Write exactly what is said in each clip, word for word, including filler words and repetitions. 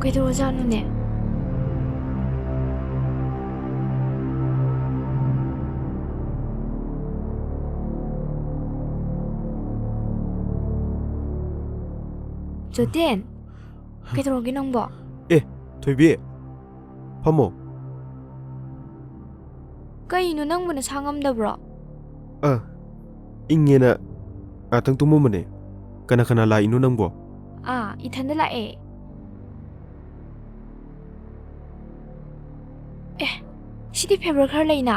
ꯀꯩꯗꯧꯔꯖꯥꯠꯅꯣꯅꯦ? ꯖꯣꯇꯦꯟ, ꯀꯩꯗꯧꯔꯒꯦ ꯅꯪꯕꯣ? ꯑꯦ, ꯊꯣꯏꯕꯤ, ꯐꯝꯃꯣ꯫ ꯀꯩꯅꯣ, ꯅꯪꯕꯨ ꯅꯁꯥ ꯉꯝꯗꯕ꯭ꯔꯣ? ꯑ, ꯏꯪꯉꯦꯅ ꯉꯥꯛꯇꯪ ꯇꯨꯝꯃꯝꯕꯅꯦ꯫ ꯀꯅꯥ ꯀꯅꯥ ꯂꯥꯛꯏꯅꯣ ꯅꯪꯕꯣ? ꯑꯥ, ꯏꯊꯟꯗ ꯂꯥꯛꯑꯦ꯫ ꯑꯦ, ꯁꯤꯗꯤ ꯐꯦꯕꯔ ꯈꯔ ꯂꯩꯅ꯫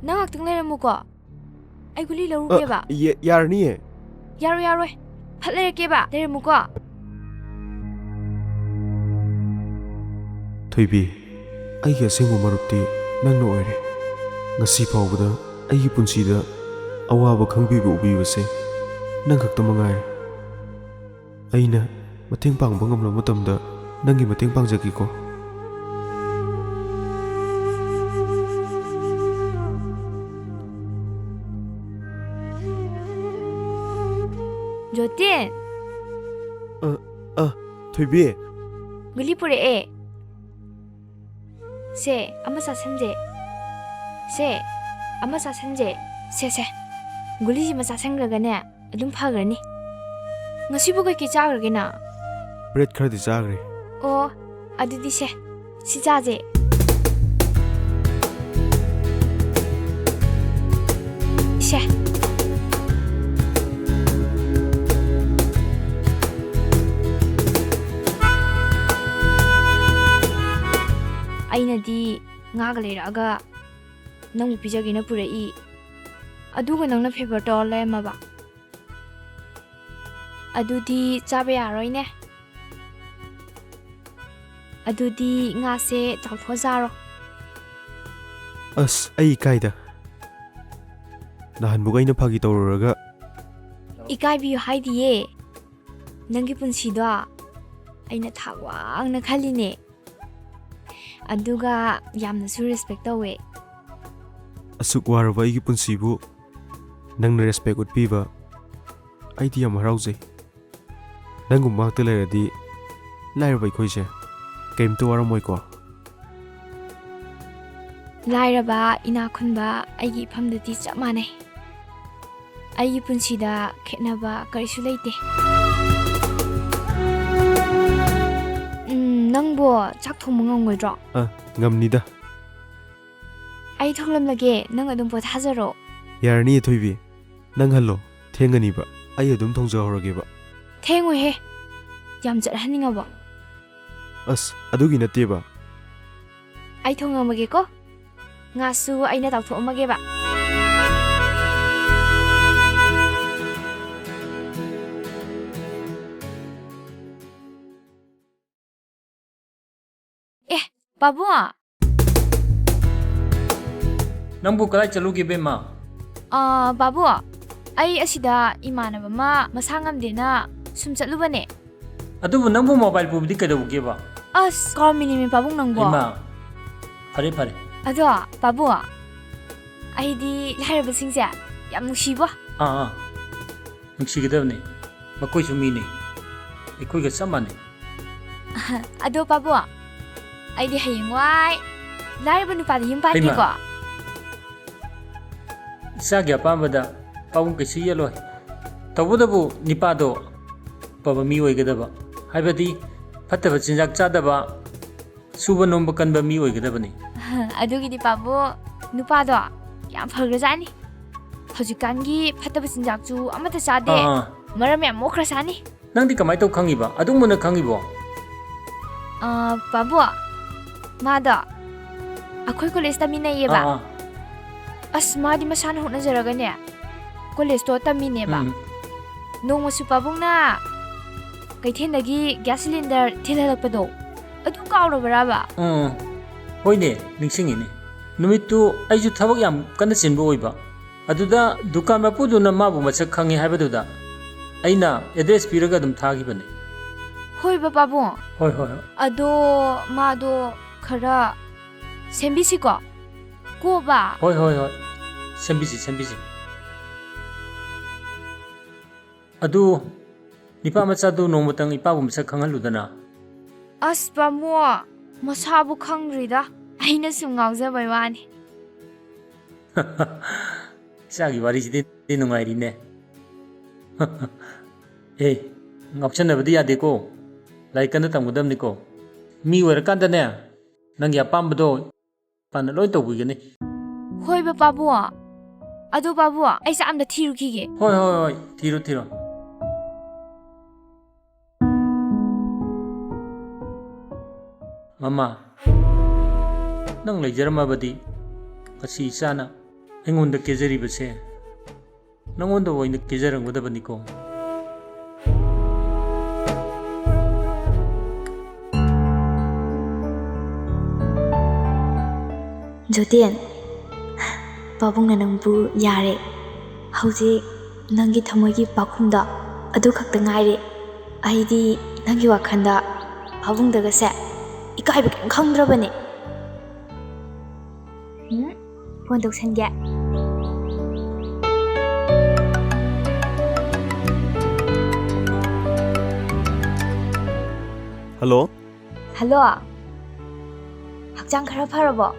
ꯅꯪ ꯉꯥꯛꯇꯪ ꯂꯩꯔꯝꯃꯨꯀꯣ꯫ ꯑꯩ ꯒꯨꯂꯤ ꯑ, ꯂꯧꯔꯨꯒꯦꯕ꯫ ꯌꯥ-, ꯌꯥꯔꯅꯤꯌꯦ꯫ ꯌꯥꯔꯣꯏ, ꯌꯥꯔꯣꯏ꯫ ꯐꯠ ꯂꯩꯔꯛꯀꯦꯕ꯫ ꯂꯩꯔꯝꯃꯨꯀꯣ꯫ ꯊꯣꯏꯕꯤ, ꯑꯩꯒꯤ ꯑꯁꯦꯡꯕ ꯃꯔꯨꯞꯇꯤ ꯅꯪꯅ ꯑꯣꯏꯔꯦ꯫ ꯉꯁꯤ ꯐꯥꯎꯕꯗ ꯑꯩꯒꯤ ꯄꯨꯟꯁꯤꯗ ꯑꯋꯥꯕ ꯈꯪꯕꯤꯕ ꯎꯕꯤꯕꯁꯦ ꯅꯪ ꯈꯛꯇ ꯃꯉꯥꯏꯔꯦ꯫ ꯑꯩꯅ ꯃꯇꯦꯡ ꯄꯥꯡꯕ ꯉꯝꯂꯕ ꯃꯇꯝꯗ ꯅꯪꯒꯤ ꯃꯇꯦꯡ ꯄꯥꯡꯖꯒꯦꯀꯣ꯫ ꯖꯣꯇꯦꯟ! ꯑ, ꯑ, ꯊꯣꯏꯕꯤ! ꯒꯨꯂꯤ ꯄꯨꯔꯛꯑꯦ꯫ ꯁꯦ, ꯑꯃ ꯆꯥꯁꯟꯁꯦ꯫ ꯁꯦ, ꯑꯃ ꯆꯥꯁꯟꯁꯦ꯫ ꯁꯦ, ꯁꯦ꯫ ꯒꯨꯂꯤꯁꯤꯃ ꯆꯥꯁꯟꯈ꯭ꯔꯒꯅꯦ, ꯑꯗꯨꯝ ꯐꯈ꯭ꯔꯅꯤ꯫ ꯉꯁꯤꯕꯨ ꯀꯩꯀꯩ ꯆꯥꯈ꯭ꯔꯒꯦ ꯅꯪ? ꯕ꯭ꯔꯦꯗ ꯈꯔꯗꯤ ꯆꯥꯈ꯭ꯔꯦ꯫ ꯑꯣ, ꯑꯗꯨꯗꯤ ꯁꯦ, ꯁꯤ ꯆꯥꯁꯦ꯫ ꯁꯦ꯫ ꯑꯩꯅꯗꯤ ꯉꯥꯒ ꯂꯩꯔꯛꯑꯒ ꯅꯪꯕꯨ ꯄꯤꯖꯒꯦꯅ ꯄꯨꯔꯛꯏ꯫ ꯑꯗꯨꯒ ꯅꯪꯅ ꯐꯦꯕꯔ ꯇꯧꯔ ꯂꯩꯔꯝꯃꯕ꯫ ꯑꯗꯨꯗꯤ ꯆꯥꯕ ꯌꯥꯔꯣꯏꯅꯦ꯫ ꯑꯗꯨꯗꯤ ꯉꯥꯁꯦ ꯆꯥꯎꯊꯣꯛꯑ ꯆꯥꯔꯣ꯫ ꯑꯁ, ꯑꯩ ꯏꯀꯥꯏꯗ꯫ ꯅꯍꯥꯟꯃꯨꯛ ꯑꯩꯅ ꯐꯥꯒꯤ ꯇꯧꯔꯨꯔꯒ꯫ ꯏꯀꯥꯏꯕꯤꯌꯨ ꯍꯥꯏꯗꯤꯌꯦ꯫ ꯅꯪꯒꯤ ꯄꯨꯟꯁꯤꯗꯣ ꯑꯩꯅ ꯊꯥꯛ ꯋꯥꯡꯅ ꯈꯜꯂꯤꯅꯦ꯫ ꯑꯗꯨꯒ ꯌꯥꯝꯅꯁꯨ ꯔꯦꯁꯄꯦꯛ ꯇꯧꯋꯦ꯫ ꯑꯁꯨꯛ ꯋꯥꯔꯕ ꯑꯩꯒꯤ ꯄꯨꯟꯁꯤꯕꯨ ꯅꯪꯅ ꯔꯦꯁꯄꯦꯛ ꯎꯠꯄꯤꯕ, ꯑꯩꯗꯤ ꯌꯥꯝ ꯍꯔꯥꯎꯖꯩ꯫ ꯅꯪꯒꯨꯝꯕ ꯉꯥꯛꯇ ꯂꯩꯔꯗꯤ ꯂꯥꯏꯔꯕ ꯑꯩꯈꯣꯏꯁꯦ ꯀꯩꯝꯇ ꯋꯥꯔꯝꯃꯣꯏꯀꯣ꯫ ꯂꯥꯏꯔꯕ, ꯏꯅꯥꯛ ꯈꯨꯟꯕ, ꯑꯩꯒꯤ ꯏꯐꯝꯗꯗꯤ ꯆꯞ ꯃꯥꯟꯅꯩ꯫ ꯑꯩꯒꯤ ꯄꯨꯟꯁꯤꯗ ꯈꯦꯠꯅꯕ ꯀꯔꯤꯁꯨ ꯂꯩꯇꯦ꯫ ꯎꯝ, ꯅꯪꯕꯨ ꯆꯥꯛ ꯊꯣꯡꯕ ꯉꯝꯒꯗ꯭ꯔꯣ? ꯑ, ꯉꯝꯅꯤꯗ꯫ ꯑꯩ ꯊꯣꯡꯂꯝꯂꯒꯦ, ꯅꯪ ꯑꯗꯨꯝ ꯄꯣꯊꯥꯖꯔꯣ꯫ ꯌꯥꯔꯅꯤꯌꯦ ꯊꯣꯏꯕꯤ, ꯅꯪ ꯍꯜꯂꯣ, ꯊꯦꯡꯉꯅꯤꯕ꯫ ꯑꯩ ꯑꯗꯨꯝ ꯊꯣꯡꯖꯍꯧꯔꯒꯦꯕ꯫ ꯊꯦꯡꯉꯣꯏꯍꯦ, ꯌꯥꯝ ꯆꯠꯍꯟꯅꯤꯡꯉꯕꯣ? ꯑꯁ, ꯑꯗꯨꯒꯤ ꯅꯠꯇꯦꯕ꯫ ꯑꯩ ꯊꯣꯡꯉꯝꯃꯒꯦꯀꯣ꯫ ꯉꯥꯁꯨ ꯑꯩꯅ ꯇꯥꯎꯊꯣꯛꯑꯝꯃꯒꯦꯕ꯫ ꯑꯦ, ꯄꯥꯕꯨꯡ! ꯅꯪꯕꯨ ꯀꯗꯥꯏ ꯆꯠꯂꯨꯒꯦ, ꯕꯦꯝꯃ? ꯑꯥ, ꯄꯥꯕꯨꯡ, ꯑꯩ ꯑꯁꯤꯗ ꯏꯃꯥꯟꯅꯕ ꯑꯃ ꯃꯁꯥ ꯉꯝꯗꯦꯅ ꯁꯨꯝ ꯆꯠꯂꯨꯕꯅꯦ꯫ ꯑꯗꯨꯕꯨ ꯅꯪꯕꯨ ꯃꯣꯕꯥꯏꯜ ꯄꯨꯕꯗꯤ ꯀꯩꯗꯧꯒꯦꯕ? ꯑꯁ, ꯀꯥꯎꯔꯝꯃꯤꯅꯦꯃꯤ ꯄꯥꯕꯨꯡ ꯅꯪꯕꯣ꯫ ꯍꯩꯃꯥ, ꯐꯔꯦ, ꯐꯔꯦ꯫ ꯑꯗꯣ, ꯄꯥꯕꯨꯡ, ꯑꯩꯗꯤ ꯂꯥꯏꯔꯕꯁꯤꯡꯁꯦ ꯌꯥꯝ ꯅꯨꯡꯁꯤꯕꯣ꯫ ꯑꯥ, ꯑꯥ, ꯅꯨꯡꯁꯤꯒꯗꯕꯅꯤ꯫ ꯃꯈꯣꯏꯁꯨ ꯃꯤꯅꯤ, ꯑꯩꯈꯣꯏꯒ ꯆꯞ ꯃꯥꯟꯅꯩ꯫ ꯑꯗꯣ ꯄꯥꯕꯨꯡ, ꯑꯩꯗꯤ ꯍꯌꯦꯡꯋꯥꯏ ꯂꯥꯏꯔꯕ ꯅꯨꯄꯥꯗ ꯌꯨꯝ ꯍꯩꯃꯥ꯫ ꯄꯥꯟꯒꯦꯀꯣ꯫ ꯏꯆꯥꯒꯤ ꯑꯄꯥꯝꯕꯗ ꯄꯥꯕꯨꯡ ꯀꯩꯁꯨ ꯌꯦꯠꯂꯣꯏ꯫ ꯇꯧꯕꯇꯕꯨ ꯅꯤꯄꯥꯗꯣ ꯑꯐꯕ ꯃꯤ ꯑꯣꯏꯒꯗꯕ, ꯍꯥꯏꯕꯗꯤ ꯐꯠꯇꯕ ꯆꯤꯟꯖꯥꯛ ꯆꯥꯗꯕ, ꯁꯨꯕ ꯅꯣꯝꯕ ꯀꯟꯕ ꯃꯤ ꯑꯣꯏꯒꯗꯕꯅꯤ꯫ ꯑꯗꯨꯒꯤꯗꯤ ꯄꯥꯕꯨꯡ, ꯅꯨꯄꯥꯗꯣ ꯌꯥꯝ ꯐꯈ꯭ꯔꯖꯥꯠꯅꯤ꯫ ꯍꯧꯖꯤꯛꯀꯥꯟꯒꯤ ꯐꯠꯇꯕ ꯆꯤꯟꯖꯥꯛꯁꯨ ꯑꯃꯠꯇ ꯆꯥꯗꯦ꯫ ꯑꯥ, ꯑꯥ꯫ ꯃꯔꯝ ꯌꯥꯝ ꯃꯣꯛꯈ꯭ꯔꯖꯥꯠꯅꯤ꯫ ꯅꯪꯗꯤ ꯀꯃꯥꯏꯅ ꯇꯧ ꯈꯪꯉꯤꯕ? ꯑꯗꯨꯝ ꯃꯨꯟꯅ ꯈꯪꯉꯤꯕꯣ? ꯑꯥ, ꯄꯥꯕꯨꯡ, ꯃꯥꯗꯣ ꯑꯩꯈꯣꯏ ꯀꯣꯂꯦꯖ ꯇꯝꯃꯤꯟꯅꯩꯌꯦꯕ꯫ ꯑꯥ, ꯑꯥ꯫ ꯑꯁ, ꯃꯥꯗꯤ ꯃꯁꯥꯅ ꯍꯣꯠꯅꯖꯔꯒꯅꯦ, ꯀꯣꯂꯦꯖꯇꯣ ꯇꯝꯃꯤꯅꯦꯕ꯫ ꯎꯝ꯫ ꯅꯣꯡꯃꯁꯨ ꯄꯥꯕꯨꯡꯅ ꯀꯩꯊꯦꯜꯗꯒꯤ ꯒ꯭ꯌꯥꯁ ꯁꯤꯂꯤꯟꯗꯔ ꯊꯤꯜꯍꯜꯂꯛꯄꯗꯣ, ꯑꯗꯨ ꯀꯥꯎꯔꯕ꯭ꯔꯥꯕ? ꯎꯝ, ꯍꯣꯏꯅꯦ, ꯅꯤꯡꯁꯤꯡꯉꯤꯅꯦ꯫ ꯅꯨꯃꯤꯠꯇꯨ ꯑꯩꯁꯨ ꯊꯕꯛ ꯌꯥꯝ ꯀꯟꯅ ꯆꯤꯟꯕ ꯑꯣꯏꯕ꯫ ꯑꯗꯨꯗ ꯗꯨꯀꯥꯟ ꯃꯄꯨꯗꯨꯅ ꯃꯥꯕꯨ ꯃꯁꯛ ꯈꯪꯉꯤ ꯍꯥꯏꯕꯗꯨꯗ ꯑꯩꯅ ꯑꯦꯗ꯭ꯔꯦꯁ ꯄꯤꯔꯒ ꯑꯗꯨꯝ ꯊꯥꯈꯤꯕꯅꯦ꯫ ꯍꯣꯏꯕ, ꯄꯥꯕꯨꯡ꯫ ꯍꯣꯏ, ꯍꯣꯏ, ꯍꯣꯏ꯫ ꯑꯗꯣ ꯃꯥꯗꯣ ꯈꯔ ꯁꯦꯝꯕꯤꯁꯤꯀꯣ꯫ ꯀꯣꯕ? ꯍꯣꯏ, ꯍꯣꯏ, ꯍꯣꯏ꯫ ꯁꯦꯝꯕꯤꯁꯤ, ꯁꯦꯝꯕꯤꯁꯤ꯫ ꯑꯗꯨ ꯅꯤꯄꯥ ꯃꯆꯥꯗꯨ ꯅꯣꯡꯃꯇꯪ ꯏꯄꯥꯕꯨ ꯃꯁꯛ ꯈꯪꯍꯜꯂꯨꯗꯅ꯫ ꯑꯁ ꯄꯥꯕꯨꯡ, ꯃꯁꯥꯕꯨ ꯈꯪꯗ꯭ꯔꯤꯗ, ꯑꯩꯅ ꯁꯨꯝ ꯉꯥꯎꯖꯕꯩ ꯋꯥꯅꯤ꯫ ꯏꯆꯥꯒꯤ ꯋꯥꯔꯤꯁꯤꯗꯤ ꯅꯨꯡꯉꯥꯏꯔꯤꯅꯦ꯫ ꯑꯦ, ꯉꯥꯎꯁꯟꯅꯕꯗꯤ ꯌꯥꯗꯦꯀꯣ꯫ ꯂꯥꯏꯔꯤꯛ ꯀꯟꯅ ꯇꯝꯒꯗꯕꯅꯤꯀꯣ꯫ ꯃꯤ ꯑꯣꯏꯔꯀꯥꯟꯗꯅꯦ, ꯅꯪꯒꯤ ꯑꯄꯥꯝꯕꯗꯣ ꯏꯄꯥꯅ ꯂꯣꯏ ꯇꯧꯕꯤꯒꯅꯤ꯫ ꯍꯣꯏꯕ ꯄꯥꯕꯨꯡ꯫ ꯑꯗꯣ ꯄꯥꯕꯨꯡ, ꯑꯩ ꯆꯥꯛ ꯑꯝꯇ ꯊꯤꯔꯨꯈꯤꯒꯦ꯫ ꯍꯣꯏ, ꯍꯣꯏ, ꯍꯣꯏ, ꯊꯤꯔꯣ, ꯊꯤꯔꯣ꯫ ꯃꯃꯥ, ꯅꯪ ꯂꯩꯖꯔꯝꯃꯕꯗꯤ ꯉꯁꯤ ꯏꯆꯥꯅ ꯑꯩꯉꯣꯟꯗ ꯀꯦꯖꯔꯤꯕꯁꯦ ꯅꯪꯉꯣꯟꯗ ꯑꯣꯏꯅ ꯀꯦꯖꯔꯝꯒꯗꯕꯅꯤꯀꯣ꯫ ꯖꯣꯇꯦꯟ, ꯄꯥꯕꯨꯡꯅ ꯅꯪꯕꯨ ꯌꯥꯔꯦ꯫ ꯍꯧꯖꯤꯛ ꯅꯪꯒꯤ ꯊꯃꯣꯏꯒꯤ ꯄꯥꯎꯈꯨꯝꯗꯣ ꯑꯗꯨ ꯈꯛꯇ ꯉꯥꯏꯔꯦ꯫ ꯑꯩꯗꯤ ꯅꯪꯒꯤ ꯋꯥꯈꯜꯗ ꯄꯥꯕꯨꯡꯗꯒꯁꯦ ꯏꯀꯥꯏꯕ ꯀꯔꯤꯝ ꯈꯪꯗ꯭ꯔꯕꯅꯦ꯫ ꯎꯝ, ꯐꯣꯟ ꯇꯧꯁꯟꯒꯦ꯫ ꯍꯜꯂꯣ꯫ ꯍꯜꯂꯣ꯫ ꯍꯛꯆꯥꯡ ꯈꯔ ꯐꯔꯕꯣ?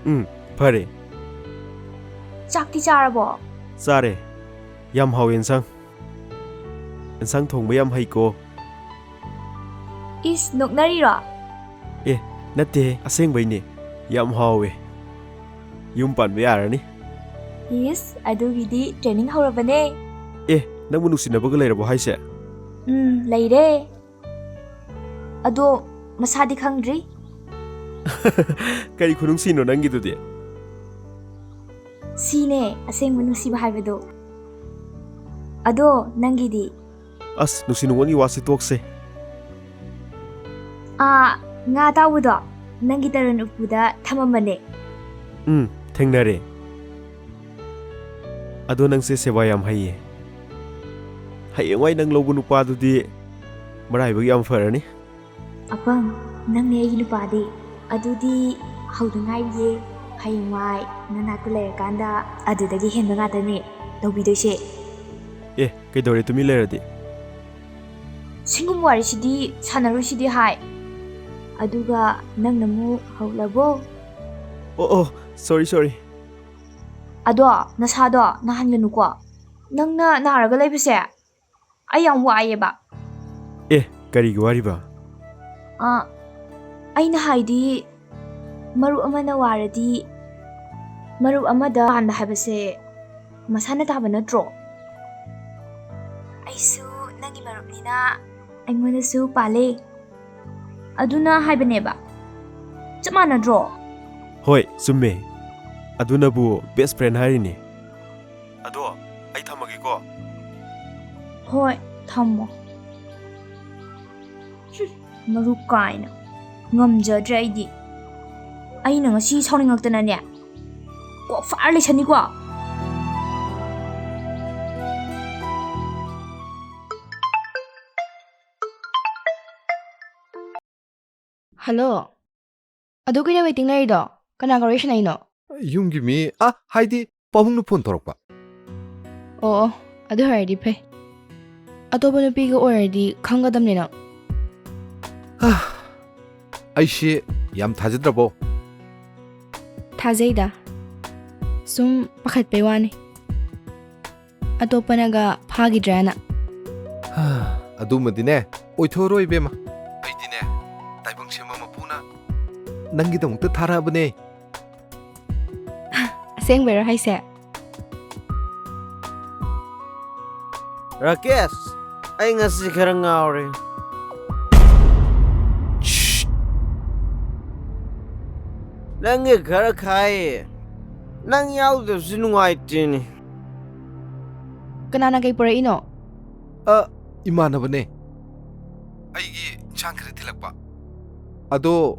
ꯎꯝ, ꯐꯔꯦ꯫ ꯆꯥꯛꯇꯤ ꯆꯥꯔꯕꯣ? ꯆꯥꯔꯦ꯫ ꯌꯥꯝ ꯍꯥꯎꯋꯦ ꯏꯟꯁꯥꯡ꯫ ꯏꯟꯁꯥꯡ ꯊꯣꯡꯕ ꯌꯥꯝ ꯍꯩꯀꯣ꯫ ꯏꯁ, ꯅꯣꯛꯅꯔꯤꯔꯣ? ꯑꯦ, ꯅꯠꯇꯦꯍꯦ, ꯑꯁꯦꯡꯕꯩꯅꯦ꯫ ꯌꯥꯝ ꯍꯥꯎꯋꯦ꯫ ꯌꯨꯝ ꯄꯥꯟꯕ ꯌꯥꯔꯅꯤ꯫ ꯏꯁ, ꯑꯗꯨꯒꯤꯗꯤ training ꯍꯧꯔꯕꯅꯦ꯫ ꯑꯦ, ꯅꯪꯕꯨ ꯅꯨꯡꯁꯤꯅꯕꯒ ꯂꯩꯔꯕꯣ ꯍꯥꯏꯁꯦ? ꯎꯝ, ꯂꯩꯔꯦ꯫ ꯑꯗꯣ ꯃꯁꯥꯗꯤ ꯈꯪꯗ꯭ꯔꯤ꯫ ꯀꯔꯤ ꯈꯨꯅꯨꯡꯁꯤꯅꯣ ꯅꯪꯒꯤꯗꯨꯗꯤ? ꯁꯤꯅꯦ ꯑꯁꯦꯡꯕ ꯅꯨꯡꯁꯤꯕ ꯍꯥꯏꯕꯗꯣ꯫ ꯑꯗꯣ ꯅꯪꯒꯤꯗꯤ? ꯑꯁ, ꯅꯨꯡꯁꯤ ꯅꯨꯡꯉꯣꯟꯒꯤ ꯋꯥꯁꯤ ꯇꯣꯛꯁꯦ꯫ ꯑꯥ, ꯉꯥ ꯑꯇꯥꯎꯕꯗꯣ ꯅꯪꯒꯤ ꯇꯔꯟ ꯎꯄꯨꯗ ꯊꯝꯃꯝꯕꯅꯦ꯫ ꯎꯝ, ꯊꯦꯡꯅꯔꯦ꯫ ꯑꯗꯣ ꯅꯪꯁꯦ ꯁꯦꯕꯥ ꯌꯥꯝ ꯍꯩꯌꯦ꯫ ꯍꯌꯦꯡꯋꯥꯏ ꯅꯪ ꯂꯧꯕ ꯅꯨꯄꯥꯗꯨꯗꯤ ꯃꯔꯥꯏꯕꯛ ꯌꯥꯝ ꯐꯔꯅꯤ꯫ ꯑꯄꯪ, ꯅꯪꯅꯦ ꯑꯩꯒꯤ ꯅꯨꯄꯥꯗꯤ꯫ ꯑꯗꯨꯗꯤ ꯍꯧꯗ ꯉꯥꯏꯔꯤꯌꯦ꯫ ꯍꯌꯦꯡꯋꯥꯏ ꯅꯅꯥꯛꯇ ꯂꯩꯔꯀꯥꯟꯗ ꯑꯗꯨꯗꯒꯤ ꯍꯦꯟꯕ ꯉꯥꯛꯇꯅꯦ ꯇꯧꯕꯤꯗꯣꯏꯁꯦ꯫ ꯑꯦ, ꯀꯩꯗꯧꯔꯦ ꯇꯨꯃꯤꯟ ꯂꯩꯔꯗꯤ? ꯁꯤꯒꯨꯝꯕ ꯋꯥꯔꯤꯁꯤꯗꯤ ꯁꯥꯟꯅꯔꯣꯏꯁꯤꯗꯤ ꯍꯥꯏ꯫ ꯑꯗꯨꯒ ꯅꯪꯅ ꯑꯃꯨꯛ ꯍꯧꯂꯕꯣ? ꯑꯣ ꯑꯣ, ꯁꯣꯔꯤ ꯁꯣꯔꯤ꯫ ꯑꯗꯣ ꯅꯁꯥꯗꯣ ꯅꯥꯍꯟꯒꯅꯨꯀꯣ꯫ ꯅꯪꯅ ꯅꯥꯔꯒ ꯂꯩꯕꯁꯦ ꯑꯩ ꯌꯥꯝ ꯋꯥꯏꯌꯦꯕ꯫ ꯑꯦ, ꯀꯔꯤꯒꯤ ꯋꯥꯔꯤꯕ? ꯑ, ꯑꯩꯅ ꯍꯥꯏꯗꯤ, ꯃꯔꯨꯞ ꯑꯃꯅ ꯋꯥꯔꯗꯤ ꯃꯔꯨꯞ ꯑꯃꯗ ꯄꯥꯟꯕ ꯍꯥꯏꯕꯁꯦ ꯃꯁꯥꯅ ꯇꯥꯕ ꯅꯠꯇ꯭ꯔꯣ? ꯑꯩꯁꯨ ꯅꯪꯒꯤ ꯃꯔꯨꯞꯅꯤꯅ ꯑꯩꯉꯣꯟꯗꯁꯨ ꯄꯥꯜꯂꯦ꯫ ꯑꯗꯨꯅ ꯍꯥꯏꯕꯅꯦꯕ꯫ ꯆꯞ ꯃꯥꯟꯅꯗ꯭ꯔꯣ? ꯍꯣꯏ, ꯆꯨꯝꯃꯦ꯫ ꯑꯗꯨꯅꯕꯨ best friend ꯍꯥꯏꯔꯤꯅꯦ꯫ ꯑꯗꯣ ꯑꯩ ꯊꯝꯃꯒꯦꯀꯣ꯫ ꯍꯣꯏ, ꯊꯝꯃꯣ꯫ ꯍꯨꯝ, ꯃꯔꯨꯞ ꯀꯥꯏꯅ꯫ ꯉꯝꯖꯗ꯭ꯔꯦ ꯑꯩꯗꯤ꯫ ꯑꯩꯅ ꯉꯁꯤ ꯁꯥꯎꯅꯤꯡꯉꯛꯇꯅꯅꯦ, ꯀꯣꯛ ꯐꯥꯔ ꯂꯩꯁꯟꯅꯤꯀꯣ꯫ ꯍꯜꯂꯣ꯫ ꯑꯗꯨ ꯀꯨꯏꯅ waiting ꯂꯩꯔꯤꯗꯣ? ꯀꯅꯥꯒ ꯋꯥꯔꯤ ꯁꯥꯟꯅꯩꯅꯣ? ꯌꯨꯝꯒꯤ ꯃꯤ, ꯑ, ꯍꯥꯏꯗꯤ ꯄꯥꯕꯨꯡꯅ ꯐꯣꯟ ꯇꯧꯔꯛꯄ꯫ ꯑꯣ, ꯑꯣ, ꯑꯗꯨ ꯑꯣꯏꯔꯗꯤ ꯐꯩ꯫ ꯑꯇꯣꯞꯄ ꯅꯨꯄꯤꯒ ꯑꯣꯏꯔꯗꯤ ꯈꯪꯒꯗꯕꯅꯤ ꯅꯪ꯫ ꯑꯩꯁꯦ ꯌꯥꯝ ꯊꯥꯖꯗ꯭ꯔꯕꯣ? ꯊꯥꯖꯩꯗ꯫ ꯁꯨꯝ ꯄꯥꯈꯠꯄꯩ ꯋꯥꯅꯤ꯫ ꯑꯇꯣꯞꯄꯅꯒ ꯐꯥꯈꯤꯗ꯭ꯔꯥꯅ꯫ ꯑꯗꯨꯃꯗꯤꯅꯦ, ꯑꯣꯏꯊꯣꯛꯑꯔꯣꯏ ꯏꯕꯦꯝꯃ꯫ ꯑꯩꯗꯤꯅꯦ, ꯇꯥꯏꯕꯪ ꯁꯦꯝꯕ ꯃꯄꯨꯅ ꯅꯪꯒꯤꯗꯃꯛꯇ ꯊꯥꯔꯛꯑꯕꯅꯦ꯫ ꯑꯁꯦꯡꯕꯩꯔꯣ ꯍꯥꯏꯁꯦ? ꯔꯥꯀꯦꯁ, ꯑꯩ ꯉꯁꯤ ꯈꯔ ꯉꯥꯎꯔꯦ꯫ ꯅꯪꯒꯤ ꯈꯔ ꯈꯥꯏꯌꯦ꯫ ꯅꯪ ꯌꯥꯎꯗꯕꯁꯤ ꯅꯨꯡꯉꯥꯏꯇꯦꯅꯦ꯫ ꯀꯅꯥꯅ ꯀꯩ ꯄꯨꯔꯛꯏꯅꯣ? ꯑ, ꯏꯃꯥꯟꯅꯕꯅꯦ꯫ ꯑꯩꯒꯤ ꯏꯟꯁꯥꯡ ꯈꯔ ꯊꯤꯜꯂꯛꯄ꯫ ꯑꯗꯣ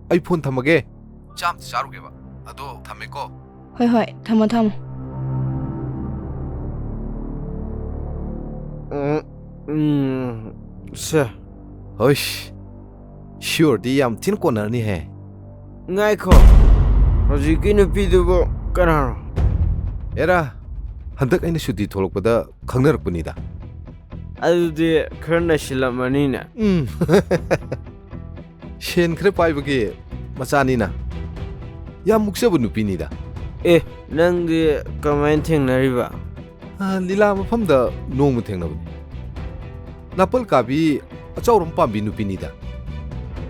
ꯑꯩ ꯐꯣꯟ ꯊꯝꯃꯒꯦ꯫ ꯆꯥ ꯑꯝꯇ ꯆꯥꯔꯨꯒꯦꯕ꯫ ꯑꯗꯣ ꯊꯝꯃꯦꯀꯣ꯫ ꯍꯣꯏ, ꯍꯣꯏ, ꯊꯝꯃꯣ, ꯊꯝꯃꯣ꯫ ꯎꯝ, ꯎꯝ, ꯁꯦ꯫ ꯍꯣꯏꯁ, ꯁꯤꯌꯣꯔꯗꯤ ꯌꯥꯝ ꯊꯤꯅ ꯀꯣꯟꯅꯔꯅꯤꯍꯦ꯫ ꯉꯥꯏꯈꯣ, ꯍꯧꯖꯤꯛꯀꯤ ꯅꯨꯄꯤꯗꯨꯕꯨ ꯀꯅꯥꯅꯣ? ꯑꯦꯔꯥ, ꯍꯟꯗꯛ ꯑꯩꯅ ꯁꯨꯇꯤ ꯊꯣꯛꯂꯛꯄꯗ ꯈꯪꯅꯔꯛꯄꯅꯤꯗ꯫ ꯑꯗꯨꯗꯤ ꯈꯔ ꯅꯩꯁꯤꯜꯂꯝꯃꯅꯤꯅꯦ꯫ ꯎꯝ꯫ ꯁꯦꯟ ꯈꯔ ꯄꯥꯏꯕꯒꯤ ꯃꯆꯥꯅꯤꯅ꯫ ꯌꯥꯝ ꯃꯨꯛꯆꯕ ꯅꯨꯄꯤꯅꯤꯗ꯫ ꯑꯦ, ꯅꯪꯗꯤ ꯀꯃꯥꯏꯅ ꯊꯦꯡꯅꯔꯤꯕ? ꯑ, ꯂꯤꯂꯥ ꯃꯐꯝꯗ ꯅꯣꯡꯃ ꯊꯦꯡꯅꯕꯅꯤ꯫ ꯅꯥꯄꯜ ꯀꯥꯕꯤ ꯑꯆꯧꯔꯝ ꯄꯥꯝꯕꯤ ꯅꯨꯄꯤꯅꯤꯗ꯫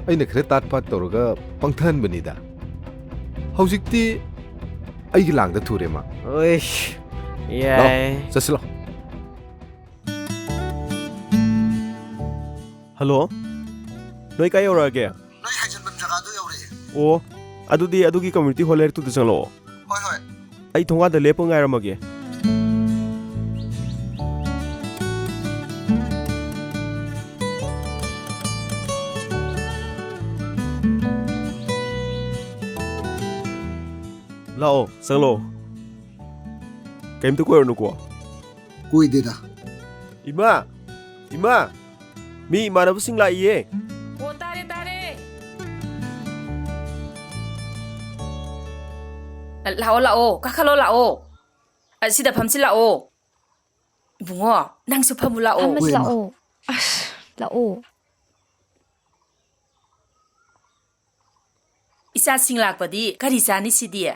ꯑꯩꯅ ꯈꯔ ꯇꯥꯠ ꯄꯥꯠ ꯇꯧꯔꯒ ꯄꯪꯊꯍꯟꯕꯅꯤꯗ꯫ ꯍꯧꯖꯤꯛꯇꯤ ꯑꯩꯒꯤ ꯂꯥꯡꯗ ꯊꯨꯔꯦ ꯃꯥ꯫ ꯑꯣꯏꯁ, ꯂꯥꯎ, ꯌꯥꯏ꯫ ꯆꯠꯁꯤ ꯂꯥꯎ꯫ ꯍꯜꯂꯣ, ꯅꯣꯏ ꯀꯥꯏ ꯌꯧꯔꯛꯑꯒꯦ? ꯅꯣꯏ ꯍꯥꯏꯖꯤꯟꯐꯝ ꯖꯒꯥꯗꯨ ꯌꯧꯔꯛꯑꯦ꯫ ꯑꯣ, ꯑꯗꯨꯗꯤ ꯑꯗꯨꯒꯤ community hall ꯂꯩꯔꯛꯇꯨꯗ ꯆꯪꯂꯛꯑꯣ꯫ ꯍꯣꯏ, ꯍꯣꯏ꯫ ꯑꯩ ꯊꯣꯡꯒꯥꯟꯗ ꯂꯦꯞꯄ ꯉꯥꯏꯔꯝꯃꯒꯦ꯫ ꯂꯥꯛꯑꯣ, ꯆꯪꯂꯛꯑꯣ꯫ ꯀꯩꯝꯇ ꯀꯣꯏꯔꯨꯅꯨꯀꯣ꯫ ꯀꯣꯏꯗꯦꯗ꯫ ꯏꯃꯥ! ꯏꯃꯥ! ꯃꯤ ꯏꯃꯥꯟꯅꯕꯁꯤꯡ ꯂꯥꯛꯏꯌꯦ꯫ ꯑꯣ, ꯇꯥꯔꯦ, ꯇꯥꯔꯦ꯫ ꯂꯥꯛꯑꯣ, ꯂꯥꯛꯑꯣ, ꯀꯥꯈꯠꯂꯣ, ꯂꯥꯛꯑꯣ꯫ ꯑꯁꯤꯗ ꯐꯝꯁꯤ ꯂꯥꯛꯑꯣ꯫ ꯏꯕꯨꯡꯉꯣ, ꯅꯪꯁꯨ ꯐꯝꯃꯨ ꯂꯥꯛꯑꯣ꯫ ꯐꯝꯃꯁꯤ ꯍꯣꯏ, ꯏꯃꯥ꯫ ꯂꯥꯛꯑꯣ꯫ ꯑꯁ, ꯂꯥꯛꯑꯣ꯫ ꯏꯆꯥꯁꯤꯡ ꯂꯥꯛꯄꯗꯤ ꯀꯔꯤ ꯆꯥꯅꯤ ꯁꯤꯗꯤ?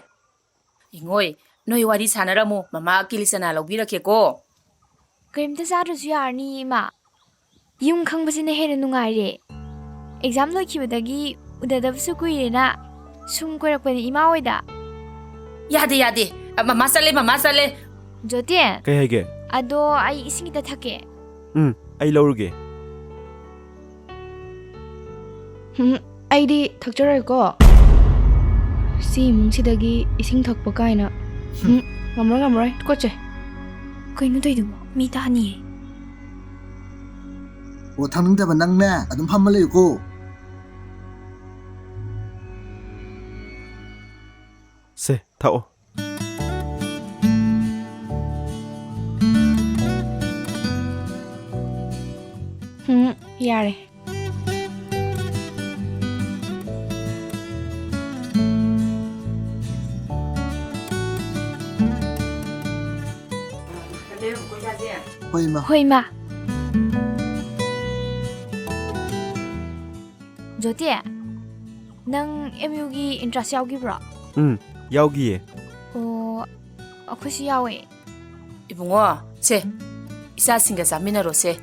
ꯏꯉꯣꯏ, ꯅꯣꯏ ꯋꯥꯔꯤ ꯁꯥꯟꯅꯔꯝꯃꯨ, ꯃꯃꯥ ꯀꯤꯂꯤ ꯆꯅꯥ ꯂꯧꯕꯤꯔꯛꯀꯦꯀꯣ꯫ ꯀꯔꯤꯝꯇ ꯆꯥꯗ꯭ꯔꯁꯨ ꯌꯥꯔꯅꯤ, ꯏꯃꯥ꯫ ꯌꯨꯝ ꯈꯪꯕꯁꯤꯅ ꯍꯦꯟꯅ ꯅꯨꯡꯉꯥꯏꯔꯦ꯫ Exam ꯂꯣꯏꯈꯤꯕꯗꯒꯤ ꯎꯅꯗꯕꯁꯨ ꯀꯨꯏꯔꯦꯅ ꯁꯨꯝ ꯀꯣꯏꯔꯛꯄꯅꯤ ꯏꯃꯥ ꯍꯣꯏꯗ꯫ ꯌꯥꯗꯦ, ꯌꯥꯗꯦ꯫ ꯑ, ꯃꯃꯥ ꯆꯠꯂꯦ, ꯃꯃꯥ ꯆꯠꯂꯦ꯫ ꯖꯣꯇꯦꯟ꯫ ꯀꯩ ꯍꯥꯏꯒꯦ? ꯑꯗꯣ ꯑꯩ ꯏꯁꯤꯡ ꯈꯤꯇ ꯊꯛꯀꯦ꯫ ꯎꯝ, ꯑꯩ ꯂꯧꯔꯨꯒꯦ꯫ ꯍꯨꯝ, ꯑꯩꯗꯤ ꯊꯛꯆꯔꯣꯏꯀꯣ꯫ ꯁꯤ ꯏꯃꯨꯡꯁꯤꯗꯒꯤ ꯏꯁꯤꯡ ꯊꯛꯄ ꯀꯥꯏꯅ꯫ ꯍꯨꯝ, ꯉꯝꯃꯔꯣꯏ, ꯉꯝꯃꯔꯣꯏ, ꯇꯨꯀꯠꯆꯩ꯫ ꯀꯩꯅꯣ ꯇꯧꯏꯗꯨꯕꯣ? ꯃꯤ ꯇꯥꯅꯤꯌꯦ꯫ ꯑꯣ, ꯊꯛꯅꯤꯡꯗꯕ ꯅꯪꯅꯦ, ꯑꯗꯨꯝ ꯐꯝꯃ ꯂꯩꯌꯨꯀꯣ꯫ ꯁꯦ, ꯊꯛꯑꯣ꯫ ꯍꯨꯝ, ꯌꯥꯔꯦ꯫ ꯍꯣꯏ, ꯏꯃꯥ꯫ ꯍꯣꯏ, ꯏꯃꯥ꯫ ꯖꯣꯇꯤ, ꯅꯪ ꯑꯦꯝ ꯌꯨꯒꯤ entrance ꯌꯥꯎꯈꯤꯕ꯭ꯔꯣ? ꯎꯝ, ꯌꯥꯎꯈꯤꯌꯦ꯫ ꯑꯣ, ꯑꯩꯈꯣꯏꯁꯨ ꯌꯥꯎꯋꯦ꯫ ꯏꯕꯨꯡꯉꯣ, ꯁꯦ, ꯏꯆꯥꯁꯤꯡꯒ ꯆꯥꯃꯤꯟꯅꯔꯣꯁꯦ꯫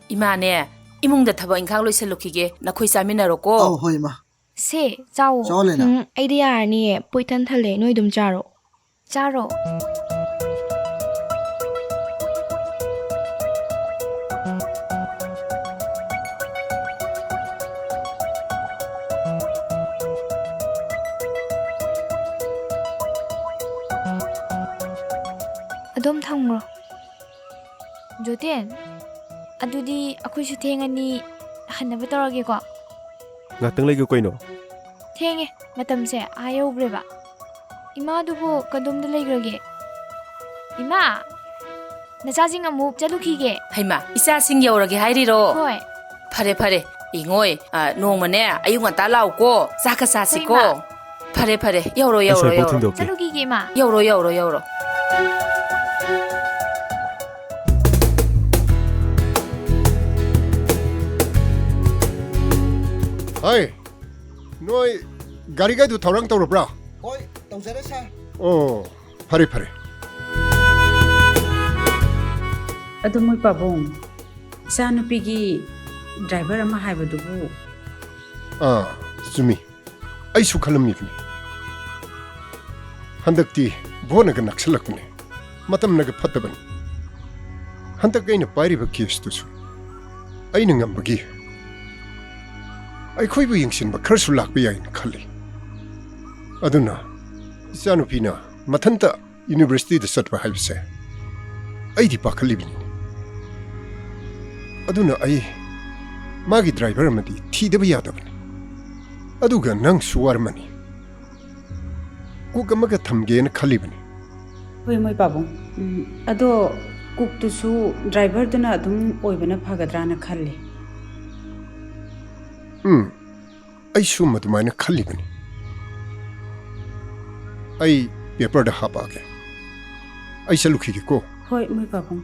ꯏꯃꯥꯅꯦ, ꯏꯃꯨꯡꯗ ꯊꯕꯛ ꯏꯪꯈꯥꯡ ꯂꯣꯏꯁꯜꯂꯨꯈꯤꯒꯦ, ꯅꯈꯣꯏ ꯆꯥꯃꯤꯟꯅꯔꯣꯀꯣ꯫ ꯑꯧ, ꯍꯣꯏ, ꯏꯃꯥ꯫ ꯁꯦ, ꯆꯥꯎꯋꯣ꯫ ꯆꯥꯎ, ꯂꯦꯅꯥ꯫ ꯎꯝ, ꯑꯩꯗꯤ ꯌꯥꯔꯅꯤꯌꯦ, ꯄꯨꯛ ꯏꯊꯟ ꯊꯜꯂꯦ, ꯅꯣꯏ ꯑꯗꯨꯝ ꯆꯥꯔꯣ꯫ ꯆꯥꯔꯣ꯫ ꯑꯗꯨꯝ ꯊꯝꯈ꯭ꯔꯣ꯫ ꯖꯣꯇꯦꯟ, ꯑꯗꯨꯗꯤ ꯑꯩꯈꯣꯏꯁꯨ ꯊꯦꯡꯉꯅꯤ, ꯍꯟꯅꯕ ꯇꯧꯔꯒꯦꯀꯣ꯫ ꯉꯥꯛꯇꯪ ꯂꯩꯒꯦ ꯀꯩꯅꯣ? ꯊꯦꯡꯉꯦ, ꯃꯇꯝꯁꯦ ꯑꯥ ꯌꯧꯈ꯭ꯔꯦꯕ꯫ ꯏꯃꯥꯗꯨꯕꯨ ꯀꯗꯣꯝꯗ ꯂꯩꯈ꯭ꯔꯒꯦ? ꯏꯃꯥ, ꯅꯆꯥꯁꯤꯡ ꯑꯃꯨꯛ ꯆꯠꯂꯨꯈꯤꯒꯦ꯫ ꯍꯩꯃꯥ, ꯏꯆꯥꯁꯤꯡ ꯌꯧꯔꯒꯦ ꯍꯥꯏꯔꯤꯔꯣ? ꯍꯣꯏ꯫ ꯐꯔꯦ, ꯐꯔꯦ, ꯏꯉꯣꯏ, ꯑ, ꯅꯣꯡꯃꯅꯦ ꯑꯌꯨꯛ ꯉꯟꯇꯥ ꯂꯥꯛꯎꯀꯣ, ꯆꯥꯛꯀ ꯆꯥꯁꯤꯀꯣ꯫ ꯍꯣꯏ, ꯏꯃꯥ꯫ ꯐꯔꯦ, ꯐꯔꯦ, ꯌꯧꯔꯣ, ꯑꯩ ꯌꯧꯔꯣ, ꯁ꯭ꯋꯥꯏꯐꯥꯎ ꯌꯧꯔꯣ꯫ ꯊꯤꯟꯗꯣꯛꯀꯦ꯫ ꯆꯠꯂꯨꯈꯤꯒꯦ, ꯏꯃꯥ꯫ ꯌꯧꯔꯣ, ꯌꯧꯔꯣ, ꯌꯧꯔꯣ꯫ ꯍꯥꯏ, ꯅꯣꯏ ꯒꯥꯔꯤꯒꯩꯗꯨ ꯊꯧꯔꯥꯡ ꯇꯧꯔꯕ꯭ꯔꯥ? ꯍꯣꯏ, ꯇꯧꯖꯔꯦ, ꯁꯥꯔ꯫ ꯑꯣ, ꯐꯔꯦ, ꯐꯔꯦ꯫ ꯑꯗꯣ ꯃꯣꯏ ꯄꯥꯕꯨꯡ, ꯏꯆꯥꯅꯨꯄꯤꯒꯤ driver ꯑꯃ ꯍꯥꯏꯕꯗꯨꯕꯨ? ꯑꯥ, ꯆꯨꯝꯃꯤ꯫ ꯑꯩꯁꯨ ꯈꯜꯂꯝꯃꯤꯕꯅꯤ꯫ ꯍꯟꯗꯛꯇꯤ ꯚꯣꯠꯅꯒ ꯅꯛꯁꯜꯂꯛꯄꯅꯦ, ꯃꯇꯝꯅꯒ ꯐꯠꯇꯕꯅꯤ꯫ ꯍꯟꯗꯛ ꯑꯩꯅ ꯄꯥꯏꯔꯤꯕ caseꯇꯨꯁꯨ ꯑꯩꯅ ꯉꯝꯕꯒꯤ ꯑꯩꯈꯣꯏꯕꯨ ꯌꯦꯡꯁꯤꯟꯕ ꯈꯔꯁꯨ ꯂꯥꯛꯄ ꯌꯥꯏꯅ ꯈꯜꯂꯤ꯫ ꯑꯗꯨꯅ ꯏꯆꯥꯅꯨꯄꯤꯅ ꯃꯊꯟꯇ universityꯗ ꯆꯠꯄ ꯍꯥꯏꯕꯁꯦ ꯑꯩꯗꯤ ꯄꯥꯈꯠꯂꯤꯕꯅꯤꯅꯦ꯫ ꯑꯗꯨꯅ ꯑꯩ ꯃꯥꯒꯤ driver ꯑꯃꯗꯤ ꯊꯤꯗꯕ ꯌꯥꯗꯕꯅꯤ꯫ ꯑꯗꯨꯒ ꯅꯪꯁꯨ ꯋꯥꯔꯝꯃꯅꯤ꯫ Cook ꯑꯃꯒ ꯊꯝꯒꯦꯅ ꯈꯜꯂꯤꯕꯅꯤ꯫ ꯍꯣꯏ, ꯃꯣꯏ ꯄꯥꯕꯨꯡ꯫ ꯎꯝ, ꯑꯗꯣ cookꯇꯨꯁꯨ driverꯗꯨꯅ ꯑꯗꯨꯝ ꯑꯣꯏꯕꯅ ꯐꯒꯗ꯭ꯔꯥꯅ ꯈꯜꯂꯤ꯫ ꯎꯝ, ꯑꯩꯁꯨ ꯃꯗꯨꯃꯥꯏꯅ ꯈꯜꯂꯤꯕꯅꯤ꯫ ꯑꯩ paperꯗ ꯍꯥꯞꯄꯛꯑꯒꯦ꯫ ꯑꯩ ꯆꯠꯂꯨꯈꯤꯒꯦꯀꯣ꯫ ꯍꯣꯏ, ꯃꯣꯏ ꯄꯥꯕꯨꯡ꯫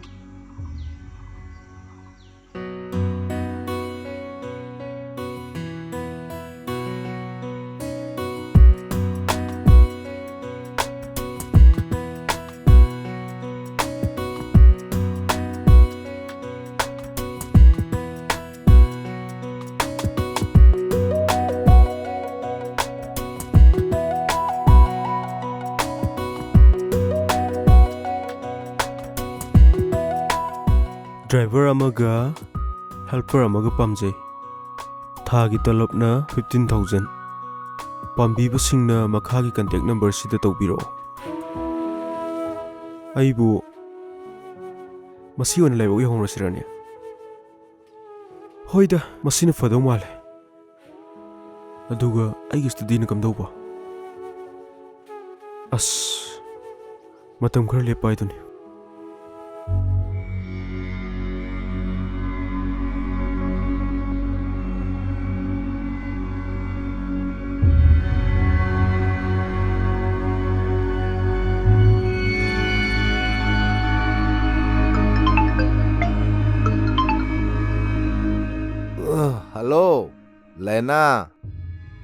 ꯗ꯭ꯔꯥꯏꯚꯔ ꯑꯃꯒ ꯍꯦꯜꯄꯔ ꯑꯃꯒ ꯄꯥꯝꯖꯩ꯫ ꯊꯥꯒꯤ ꯇꯂꯕꯅ fifteen thousand꯫ ꯄꯥꯝꯕꯤꯕꯁꯤꯡꯅ ꯃꯈꯥꯒꯤ ꯀꯟꯇꯦꯛ ꯅꯝꯕꯔꯁꯤꯗ ꯇꯧꯕꯤꯔꯛꯑꯣ꯫ ꯑꯩꯕꯨ ꯃꯁꯤ ꯑꯣꯏꯅ ꯂꯥꯏꯕꯛ ꯌꯧꯍꯧꯔꯁꯤꯔꯅꯦ? ꯍꯣꯏꯗ, ꯃꯁꯤꯅ ꯐꯗꯧ ꯃꯥꯜꯂꯦ꯫ ꯑꯗꯨꯒ ꯑꯩꯒꯤ ꯁ꯭ꯇꯗꯤꯅ ꯀꯝꯗꯧꯕ? ꯑꯁ, ꯃꯇꯝ ꯈꯔ ꯂꯦꯞꯄ ꯍꯥꯏꯗꯨꯅꯤ꯫ ꯑ, ꯍꯜꯂꯣ꯫ ꯂꯦꯅꯥ,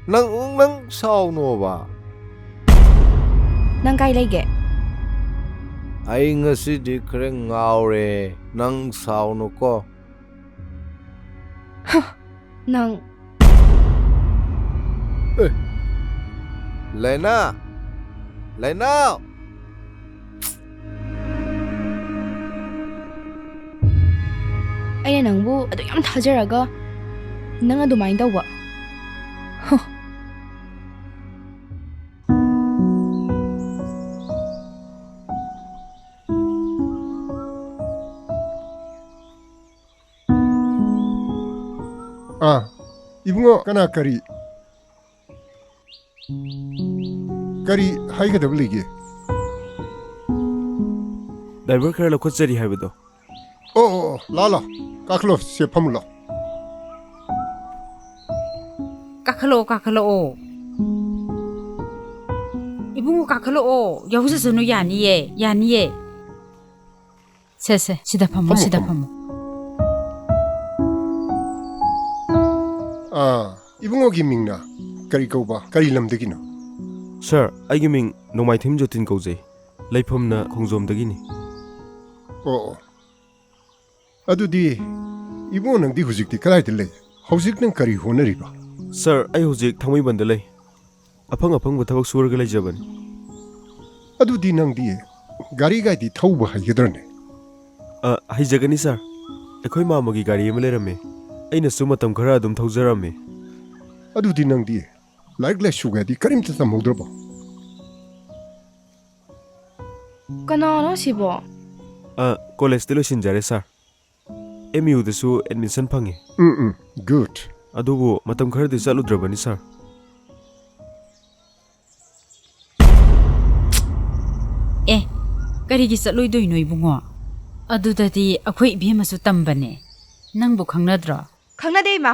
ꯅꯪ, ꯅꯪ ꯁꯥꯎꯅꯣꯕ꯫ ꯅꯪ ꯀꯥꯏ ꯂꯩꯒꯦ? ꯑꯩ ꯉꯁꯤꯗꯤ ꯈꯔ ꯉꯥꯎꯔꯦ꯫ ꯅꯪ ꯁꯥꯎꯅꯨꯀꯣ꯫ ꯍ, ꯅꯪ꯫ ꯑꯦ, ꯂꯦꯅꯥ! ꯂꯦꯅꯥ! ꯑꯩꯅ ꯅꯪꯕꯨ ꯑꯗꯨꯛ ꯌꯥꯝ ꯊꯥꯖꯔꯒ ꯅꯪ ꯑꯗꯨꯃꯥꯏꯅ ꯇꯧꯕ꯫ ꯍ꯫ ꯑꯥ, ꯏꯕꯨꯡꯉꯣ, ꯀꯅꯥ ꯀꯔꯤ? ꯀꯔꯤ ꯍꯥꯏꯒꯗꯕ ꯂꯩꯒꯦ? ꯗ꯭ꯔꯥꯏꯚꯔ ꯈꯔ ꯂꯧꯈꯠꯆꯔꯤ ꯍꯥꯏꯕꯗꯣ꯫ ꯑꯣ, ꯑꯣ, ꯑꯣ, ꯂꯥꯛꯑꯣ, ꯂꯥꯛꯑꯣ꯫ ꯀꯥꯈꯠꯂꯣ, ꯁꯦ ꯐꯝꯃꯨ ꯂꯥꯛꯑꯣ꯫ ꯀꯥꯈꯠꯂꯛꯑꯣ, ꯀꯥꯈꯠꯂꯛꯑꯣ꯫ ꯏꯕꯨꯡꯉꯣ, ꯀꯥꯈꯠꯂꯛꯑꯣ꯫ ꯌꯥꯎꯖꯁꯅꯨ, ꯌꯥꯅꯤꯌꯦ, ꯌꯥꯅꯤꯌꯦ꯫ ꯁꯦ, ꯁꯦ, ꯁꯤꯗ ꯐꯝꯃꯣ, ꯐꯝꯃꯣ, ꯁꯤꯗ ꯐꯝꯃꯣ꯫ ꯐꯝꯃꯣ꯫ ꯑꯥ, ꯏꯕꯨꯡꯉꯣꯒꯤ ꯃꯤꯡꯅ ꯀꯔꯤ ꯀꯧꯕ? ꯀꯔꯤ ꯂꯝꯗꯒꯤꯅꯣ? ꯁꯥꯔ, ꯑꯩꯒꯤ ꯃꯤꯡ ꯅꯣꯡꯃꯥꯏꯊꯦꯝ ꯖꯣꯇꯤꯟ ꯀꯧꯖꯩ꯫ ꯂꯩꯐꯝꯅ ꯈꯣꯡꯖꯣꯝꯗꯒꯤꯅꯤ꯫ ꯑꯣ, ꯑꯣ꯫ ꯑꯗꯨꯗꯤ ꯏꯕꯨꯡꯉꯣ, ꯅꯪꯗꯤ ꯍꯧꯖꯤꯛꯇꯤ ꯀꯗꯥꯏꯗ ꯂꯩ? ꯍꯧꯖꯤꯛ ꯅꯪ ꯀꯔꯤ ꯍꯣꯠꯅꯔꯤꯕ? ꯁꯥꯔ, ꯑꯩ ꯍꯧꯖꯤꯛ ꯊꯥꯡꯃꯩꯕꯟꯗ ꯂꯩ꯫ ꯑꯐꯪ ꯑꯐꯪꯕ ꯊꯕꯛ ꯁꯨꯔꯒ ꯂꯩꯖꯕꯅꯤ꯫ ꯑꯗꯨꯗꯤ ꯅꯪꯗꯤ ꯒꯥꯔꯤ ꯒꯥꯏꯗꯤ ꯊꯧꯕ ꯍꯩꯒꯗ꯭ꯔꯅꯦ? ꯑ, ꯍꯩꯖꯒꯅꯤ, ꯁꯥꯔ꯫ ꯑꯩꯈꯣꯏ ꯃꯥꯃꯒꯤ ꯒꯥꯔꯤ ꯑꯃ ꯂꯩꯔꯝꯃꯦ꯫ ꯑꯩꯅꯁꯨ ꯃꯇꯝ ꯈꯔ ꯑꯗꯨꯝ ꯊꯧꯖꯔꯝꯃꯦ꯫ ꯑꯗꯨꯗꯤ ꯅꯪꯗꯤ ꯂꯥꯏꯔꯤꯛ ꯂꯥꯏꯁꯨꯒꯗꯤ ꯀꯔꯤꯝꯇ ꯇꯝꯍꯧꯗ꯭ꯔꯕꯣ? ꯀꯅꯥꯅꯣ ꯁꯤꯕꯣ? ꯑ, ꯀꯣꯂꯦꯖꯇꯤ ꯂꯣꯏꯁꯤꯟꯖꯔꯦ, ꯁꯥꯔ꯫ ꯑꯦꯝ ꯌꯨꯗꯁꯨ ꯑꯦꯗꯃꯤꯁꯟ ꯐꯪꯉꯦ꯫ ꯎꯝ ꯎꯝ, ꯒꯨꯗ꯫ ꯑꯗꯨꯕꯨ ꯃꯇꯝ ꯈꯔꯗꯤ ꯆꯠꯂꯨꯗ꯭ꯔꯕꯅꯤ, ꯁꯥꯔ꯫ ꯑꯦ, ꯀꯔꯤꯒꯤ ꯆꯠꯂꯣꯏꯗꯣꯏꯅꯣ ꯏꯕꯨꯡꯉꯣ? ꯑꯗꯨꯗꯗꯤ ꯑꯩꯈꯣꯏ ꯏꯕꯦꯝꯃꯁꯨ ꯇꯝꯕꯅꯦ꯫ ꯅꯪꯕꯨ ꯈꯪꯅꯗ꯭ꯔꯣ? ꯈꯪꯅꯗꯦ, ꯏꯃꯥ꯫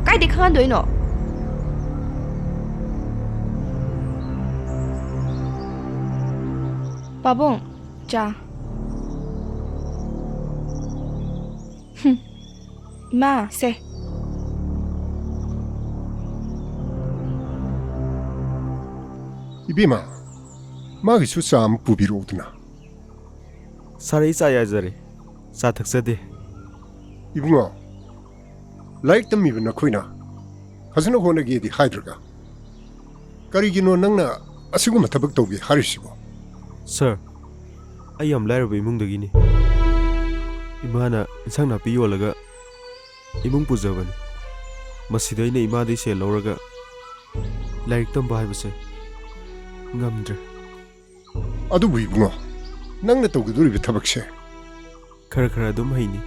ꯀꯥꯏꯗꯩ ꯈꯪꯅꯗꯣꯏꯅꯣ? ꯄꯥꯕꯨꯡ, ꯆꯥ꯫ ꯍꯨꯝ꯫ ꯏꯃꯥ, ꯁꯦ꯫ ꯏꯕꯦꯝꯃ, ꯃꯥꯒꯤꯁꯨ ꯆꯥ ꯑꯃ ꯄꯨꯕꯤꯔꯛꯎꯗꯅ꯫ ꯁꯥꯔ, ꯑꯩ ꯆꯥ ꯌꯥꯖꯔꯦ꯫ ꯆꯥ ꯊꯛꯆꯗꯦ꯫ ꯏꯕꯨꯡꯉꯣ, ꯂꯥꯏꯔꯤꯛ ꯇꯝꯃꯤꯕ ꯅꯈꯣꯏꯅ ꯐꯖꯅ ꯍꯣꯠꯅꯒꯦꯗꯤ ꯍꯥꯏꯗ꯭ꯔꯒ, ꯀꯔꯤꯒꯤꯅꯣ ꯅꯪꯅ ꯑꯁꯤꯒꯨꯝꯕ ꯊꯕꯛ ꯇꯧꯒꯦ ꯍꯥꯏꯔꯤꯁꯤꯕꯣ? ꯁꯥꯔ, ꯑꯩ ꯌꯥꯝ ꯂꯥꯏꯔꯕ ꯏꯃꯨꯡꯗꯒꯤꯅꯤ꯫ ꯏꯃꯥꯅ ꯏꯟꯁꯥꯡ ꯅꯥꯄꯤ ꯌꯣꯜꯂꯒ ꯏꯃꯨꯡ ꯄꯨꯖꯕꯅꯤ꯫ ꯃꯁꯤꯗ ꯑꯩꯅ ꯏꯃꯥꯗꯒꯤ ꯁꯦꯜ ꯂꯧꯔꯒ ꯂꯥꯏꯔꯤꯛ ꯇꯝꯕ ꯍꯥꯏꯕꯁꯦ ꯉꯝꯗ꯭ꯔꯦ꯫ ꯑꯗꯨꯕꯨ ꯏꯕꯨꯡꯉꯣ, ꯅꯪꯅ ꯇꯧꯒꯗꯧꯔꯤꯕ ꯊꯕꯛꯁꯦ ꯈꯔ ꯈꯔ ꯑꯗꯨꯝ ꯍꯩꯅꯤ꯫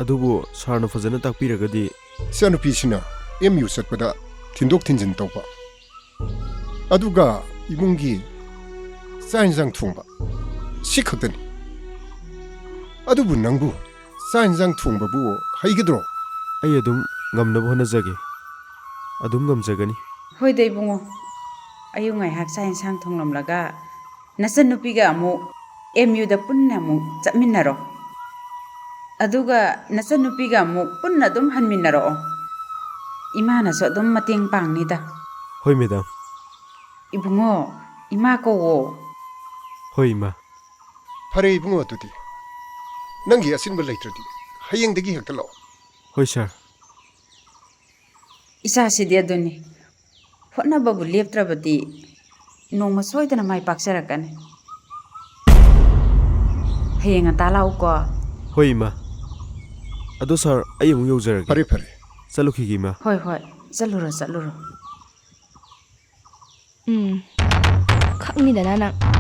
ꯑꯗꯨꯕꯨ ꯁꯥꯔꯅ ꯐꯖꯅ ꯇꯥꯛꯄꯤꯔꯒꯗꯤ꯫ ꯏꯆꯥꯅꯨꯄꯤꯁꯤꯅ ꯑꯦꯝ ꯌꯨ ꯆꯠꯄꯗ ꯊꯤꯟꯗꯣꯛ ꯊꯤꯟꯖꯤꯟ ꯇꯧꯕ, ꯑꯗꯨꯒ ꯏꯃꯨꯡꯒꯤ ꯆꯥꯛ ꯏꯟꯁꯥꯡ ꯊꯣꯡꯕ, ꯁꯤ ꯈꯛꯇꯅꯤ꯫ ꯑꯗꯨꯕꯨ ꯅꯪꯕꯨ ꯆꯥꯛ ꯏꯟꯁꯥꯡ ꯊꯣꯡꯕꯕꯨ ꯍꯩꯒꯗ꯭ꯔꯣ? ꯑꯩ ꯑꯗꯨꯝ ꯉꯝꯅꯕ ꯍꯣꯠꯅꯖꯒꯦ꯫ ꯑꯗꯨꯝ ꯉꯝꯖꯒꯅꯤ꯫ ꯍꯣꯏꯗ ꯏꯕꯨꯡꯉꯣ, ꯑꯌꯨꯛ ꯉꯥꯏꯍꯥꯛ ꯆꯥꯛ ꯏꯟꯁꯥꯡ ꯊꯣꯡꯂꯝꯂꯒ ꯅꯆꯟꯅꯨꯄꯤꯒ ꯑꯃꯨꯛ ꯑꯦꯝ ꯌꯨꯗ ꯄꯨꯟꯅ ꯑꯃꯨꯛ ꯆꯠꯃꯤꯟꯅꯔꯣ꯫ ꯑꯗꯨꯒ ꯅꯆꯟꯅꯨꯄꯤꯒ ꯑꯃꯨꯛ ꯄꯨꯟꯅ ꯑꯗꯨꯝ ꯍꯟꯃꯤꯟꯅꯔꯛꯑꯣ꯫ ꯏꯃꯥꯅꯁꯨ ꯑꯗꯨꯝ ꯃꯇꯦꯡ ꯄꯥꯡꯅꯤꯗ꯫ ꯍꯣꯏ, ꯃꯦꯗꯥꯝ꯫ ꯏꯕꯨꯡꯉꯣ, ꯏꯃꯥ ꯀꯧꯋꯣ꯫ ꯍꯣꯏ, ꯏꯃꯥ꯫ ꯐꯔꯦ ꯏꯕꯨꯡꯉꯣ, ꯑꯗꯨꯗꯤ ꯅꯪꯒꯤ ꯑꯆꯤꯟꯕ ꯂꯩꯇ꯭ꯔꯗꯤ ꯍꯌꯦꯡꯗꯒꯤ ꯍꯦꯛꯇ ꯂꯥꯛꯑꯣ꯫ ꯍꯣꯏ, ꯁꯥꯔ꯫ ꯏꯆꯥꯁꯤꯗꯤ ꯑꯗꯨꯅꯤ, ꯍꯣꯠꯅꯕꯕꯨ ꯂꯦꯞꯇ꯭ꯔꯕꯗꯤ ꯅꯣꯡꯃ ꯁꯣꯏꯗꯅ ꯃꯥꯏ ꯄꯥꯛꯆꯔꯛꯀꯅꯤ꯫ ꯍꯌꯦꯡ ꯉꯟꯇꯥ ꯂꯥꯛꯎꯀꯣ꯫ ꯍꯣꯏ, ꯏꯃꯥ꯫ ꯑꯗꯣ ꯁꯥꯔ, ꯑꯩ ꯑꯃꯨꯛ ꯌꯧꯖꯔꯒꯦ꯫ ꯐꯔꯦ, ꯐꯔꯦ꯫ ꯆꯠꯂꯨꯈꯤꯒꯦ, ꯏꯃꯥ꯫ ꯍꯣꯏ, ꯍꯣꯏ, ꯆꯠꯂꯨꯔꯣ, ꯆꯠꯂꯨꯔꯣ꯫ ꯎꯝ, ꯈꯪꯅꯤꯗꯅ ꯅꯪ꯫